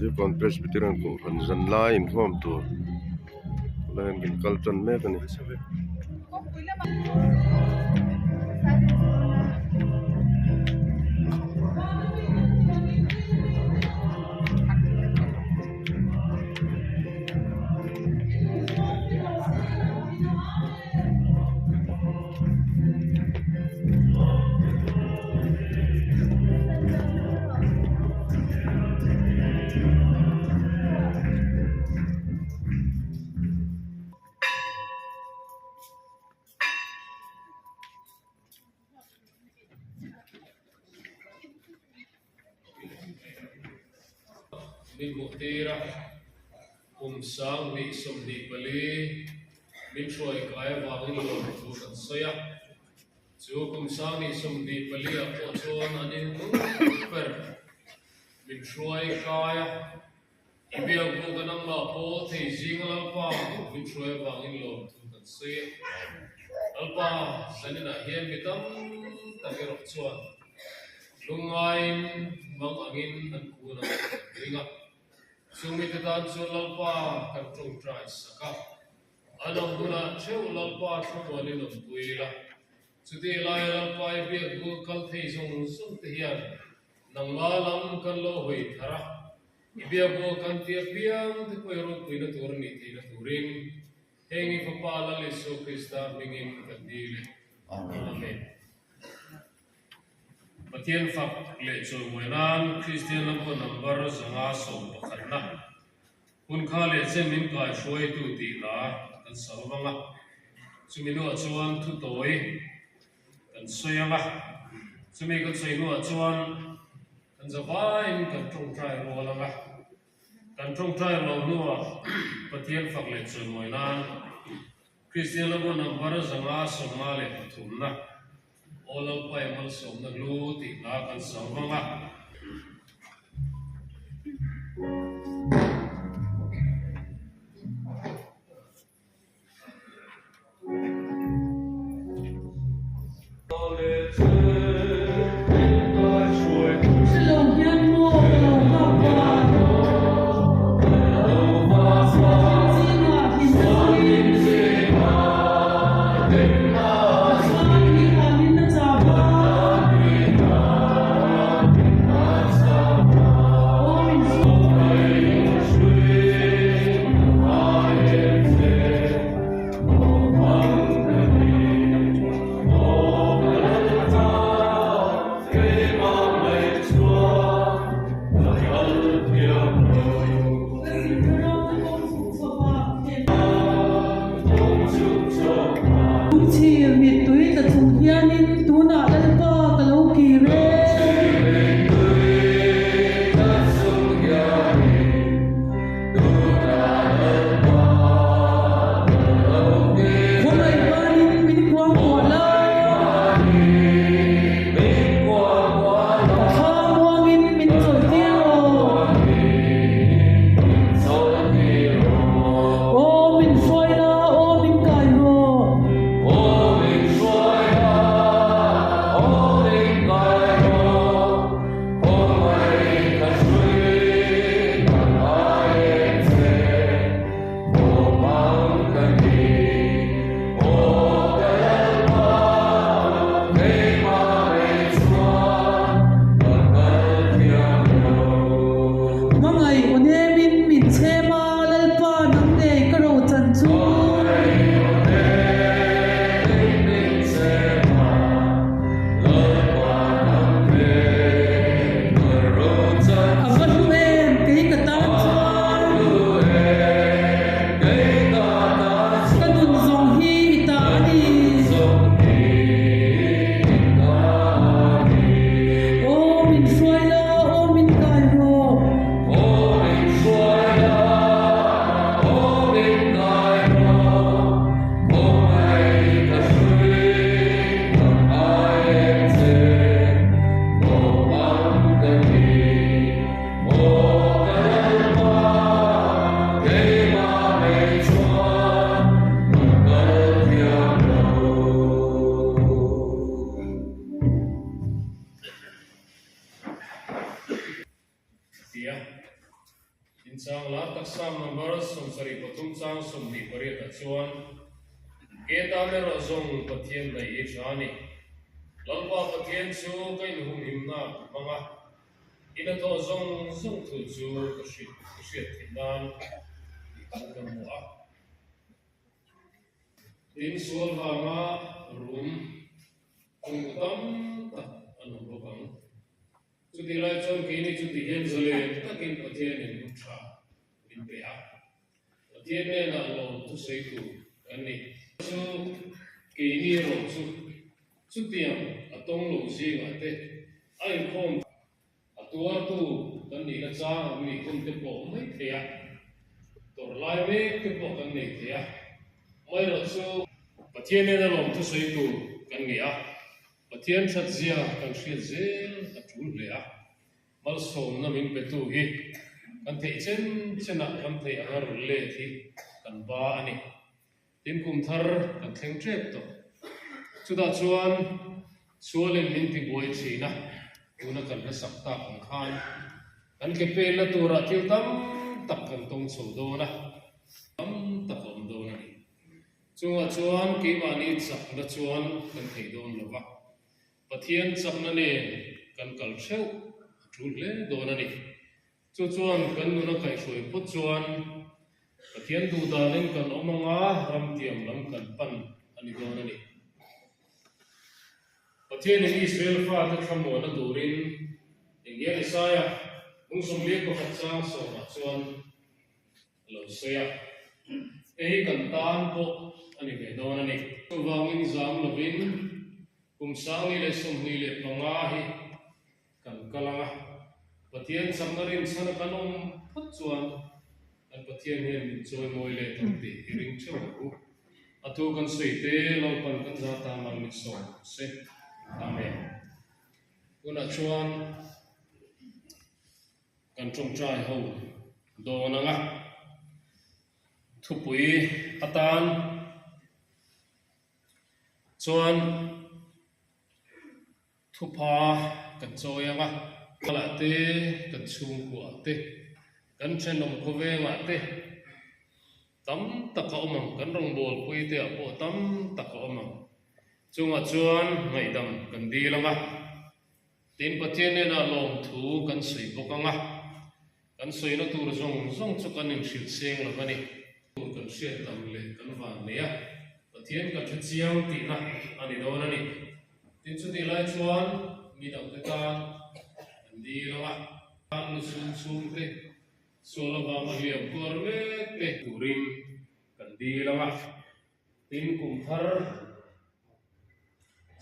Dilkawn Presbyterian Kohhran zanlai inkhawm tur tunah hian kan kal tan mek a ni. Min hmuh tir a, kum 2024 min hruai kai avangin lawmthu kan sawi a. Chu kum 2024 ah pawh chuan an in ber min hruai kai a. I biakbu ka nangmah pawl thei zinga Lalpa min hruai avangin lawmthu kan sawi a. Lalpa zaninah hian mi tam tak erawh chuan lungngaiin mang angin an kun ang tih kan ring a. Chu mite tan chuan Lalpa kan tawngtai sak a. An awm hunah theuh Lalpa thlamuanin awmpui ila. Chutih laia Lalpa i biakbu kal thei zawng zawng te hian nangma lam kan lo hawi thar a. I biakbual kan ti apiang te pawh i ropuina tur a nih theihna turin heng i Fapa Lal Isua Krista hmingin kan dil e. Amen. Pathian fak leh chawimawi nan Kristian lamkaw number 511 na hun kha leh chen min kai hruaitu tih hla kan sawi vang a, chumi hnuah chuan thu tawi kan sawi ang a, chumi kan sawi hnuah chuan Kan zavaiin kan tawngtai rual ang a, kan tawngtai lo hnuah Pathian fak leh chawimawi nan Kristian lama number 553 na Aw Lalpa i malsawmna hlu tih hla kan sawi vang a. Chhir mittui tla chung hianin tunah Lalpa ka lo kir e. Khawngaih panin min kuangkuah la. Ka thla muangin min chawlhtir rawh. Aw min hruai la, aw min kai rawh. Chang lar tak Psalm number 73 chang 28 ah chuan, Ke tan erawh zawng Pathian daih hi tha a ni. Lalpa Pathian chu ka inhumhimna ka hmang a, i hnathawh zawng zawng thu chu ka hriat theih nan tih chu ka hmu a. Tin, sual vanga rum chungkaw tam tak an awm bawk ang. Chutih lai chuan keini chu ti hian zalen takin Pathianin hun tha min pe a. Pathian hnenah lawm thusawi tur kan ni. Chu keini erawh chu chutiang a tawng lo zingah te a inkhawm a tuartu kan nihna chang ang nih hun te pawh mai thei a, tawrh lai mek te pawh kan nei thei a. Amaherawh chu Pathian hnena lawm thusawi tur kan ni a, Pathian thatzia kan hriat zel a tul hle a. Malsawmna min petu hi kan theih chen chenah kan theih anga rawn let hi kan ba a ni. Tin kum thar kan thleng tep tawh. Chutah chuan sualin min ti buai thin a, tuna kan hlasak tak ang khan kan ke penna turah thil tam tak kan tawng chho dawn a, tam tak a awm dawn a ni. Chungah chuan keimahni chakna chuan kan thei dawn lo va. Pathian chakna nen kan kal theuh a tul hle dawn a ni. Chu chuan kan nuna kaihhruai phawt chuan Pathian duh danin kan awm anga ramtiam lam kan pan a ni dawn a ni. Pathianin Israel fate thlamuanna turin enghian Isaia bung 41 chang sawmah chuan a lo sawi a, hei hi kan tan pawh a ni ve dawn a ni. Chuvangin zam lovin kum 2025 hi kan kal ang a, Pathian chakna rinchhana kan awm phawt chuan kan Pathian hian min chawimawi leh ang tih i ring theuh ang u. A thu kan sawi te Lalpan kan za tan mal min sawm ang se. Amen. Tunah chuan Kan tawngtai ho dawn ang a, thupui atan chuan thupha kan chawi ang a, Khalah te, kan chhungkuah te, kan thenawm khawvengah te tam tak a awm ang, kan rawngbawlpui te ah pawh tam tak a awm ang. Chungah chuan ngaihdam kan dil ang a. Tin, Pathian hnenah lawmthu kan sawi bawk ang a, kan sawina tur zawng zawng chu kan inhrilh seng lo va ni. Tur kan hriat tam leh kan van nei a, Pathian kan hre chiang tihna a ni dawn a ni. Tin, chutih lai chuan mi dangte tan kan dil ang a, kan lusun chhungte sual avanga hliam tuar mek te turin kan dil ang a. Tin, kum thar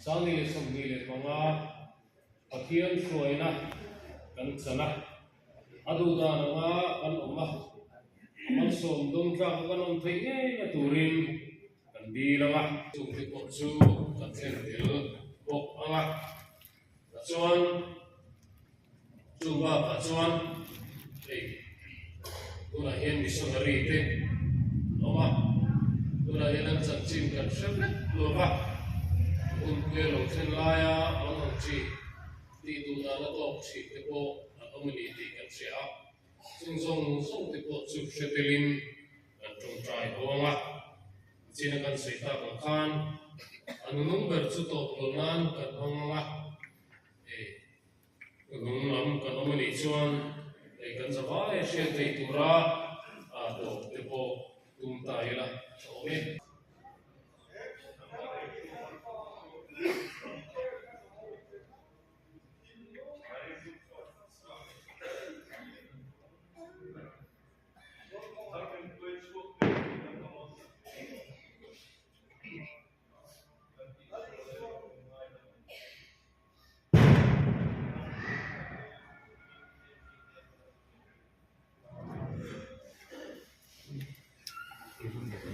2025 Pathian hruaina kan chan a, a duh dan anga kan awm a, a malsawm dawng tlaka kan awm theih ngeina turin kan dil ang a. Chung te pawh chu kan thlen tel bawk ang a, tichuan chu bakah chuan hei tunah hian missionary te an awm a, tunah hian an chanchin kan hre vek lo va, hunpui a lo thlen laia mang ang chi tih duh dana tawk thin te pawh an awm a ni tih kan hria a, chung zawng zawng te pawh chu hre telin kan tawngtai ho ang a, china kan sawi tak ang khan a nunung ber chu tawp lo nan kan hmang ang a, hei. Hnung lam kan awm a nih chuan hei kan zavai a hriat theih tura tawp te pawh tum ta ila a awm e.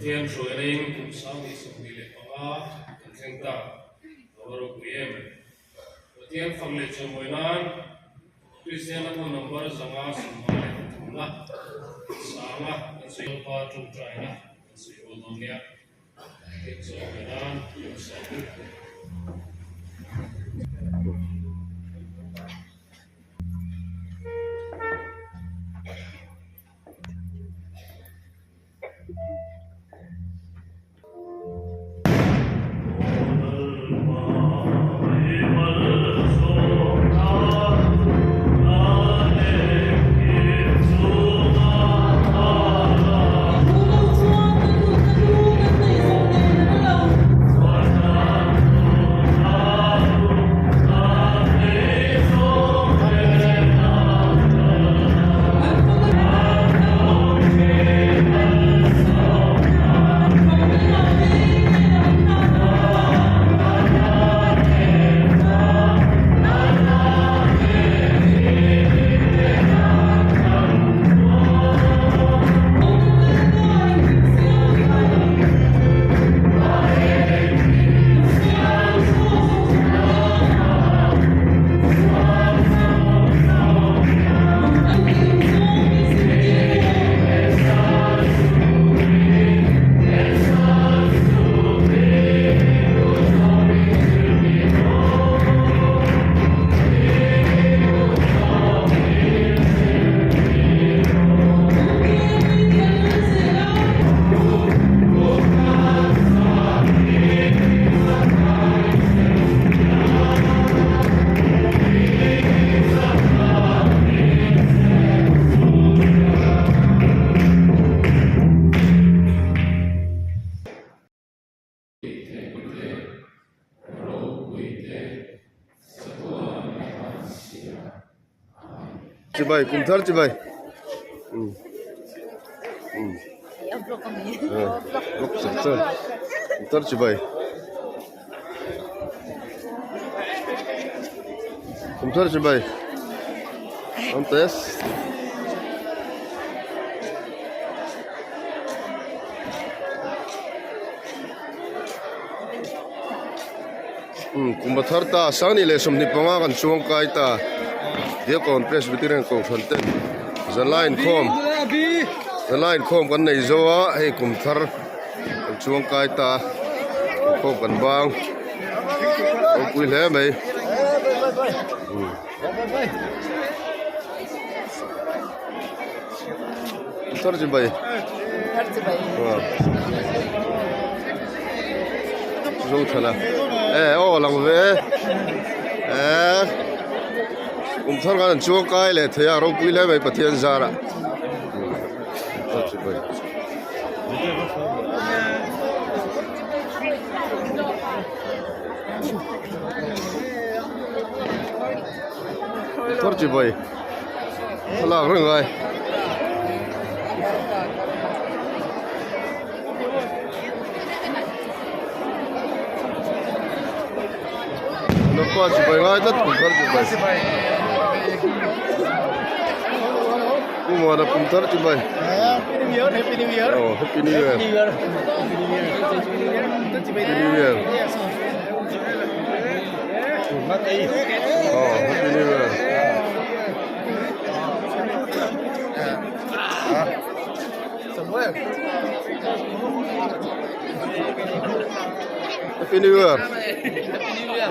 Pathian hruaina in kum 2025 kan thleng ta a va ropui em. Pathian fak leh chawimawi nan Kristiana hmun number 553 na sanga kan sawi Lalpa tawngtaina kan sawi awl dawn nia. Pathian chawimawi nan kum sang. Chibai kum thar chibai umm umm vlog char char kum thar chibai kum thar chibai an test Umm kum a thar ta Sangni leh 25 kan chuang kai ta Diakkawn Presbyterian Kohhran ten zanlai inkhawm zanlai inkhawm kan nei zo a hei kum thar kan chuang kai ta inkhawm kan bang ropui hle mai umm kum thar chibai Zo thala e aw lang ve e kum thar khan an chuang kai leh thei a ropui hle mai Pathian zarah thar chibai thlalak reng ai. Napa chibai ngai tlat kum thar chibai Pu Muana kum thar chibai Happy New Year Happy New Year Oh Happy New Year Happy New Year Oh Happy New Year Happy New Year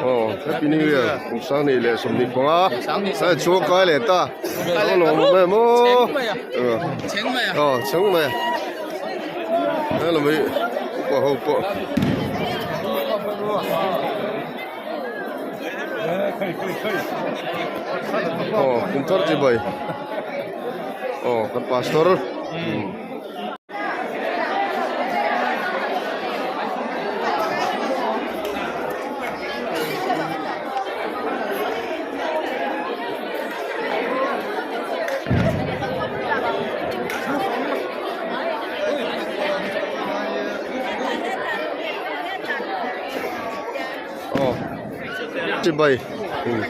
Oh Happy New Year kum sang ni leh 25 a chhuak kai leh ta a lawm awm em aw aw chheng mai a hello mai upa ho pawh aw kum thar chibai aw kan pastor Aw chibai umm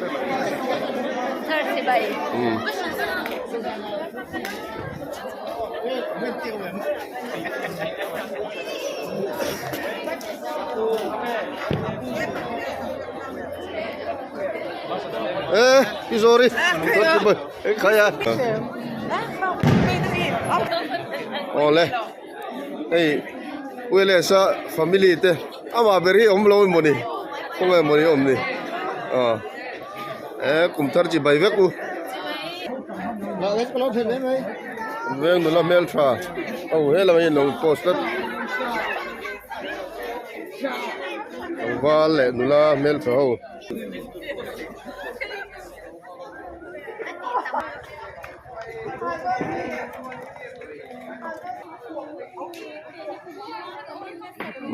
e pi zawri chibai khai a awle hei Williams-a family te amah ber hi awm lo emawni khawnge mawni a awm ni aw e kum thar chibai vek u. Veng nula hmel tha aw helai hi lo post tlat tlangval leh nula hmel tha ho.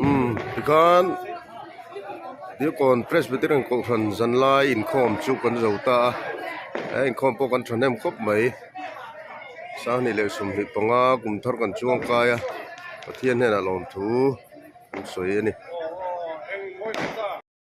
Umm tikhan Dilkawn Presbyterian Kohhran zanlai inkhawm chu kan zo ta a he inkhawm pawh kan thahnem khawp mai Sanghnih leh 25 kum thar kan chuang kai a Pathian hnenah lawmthu kan sawi a ni.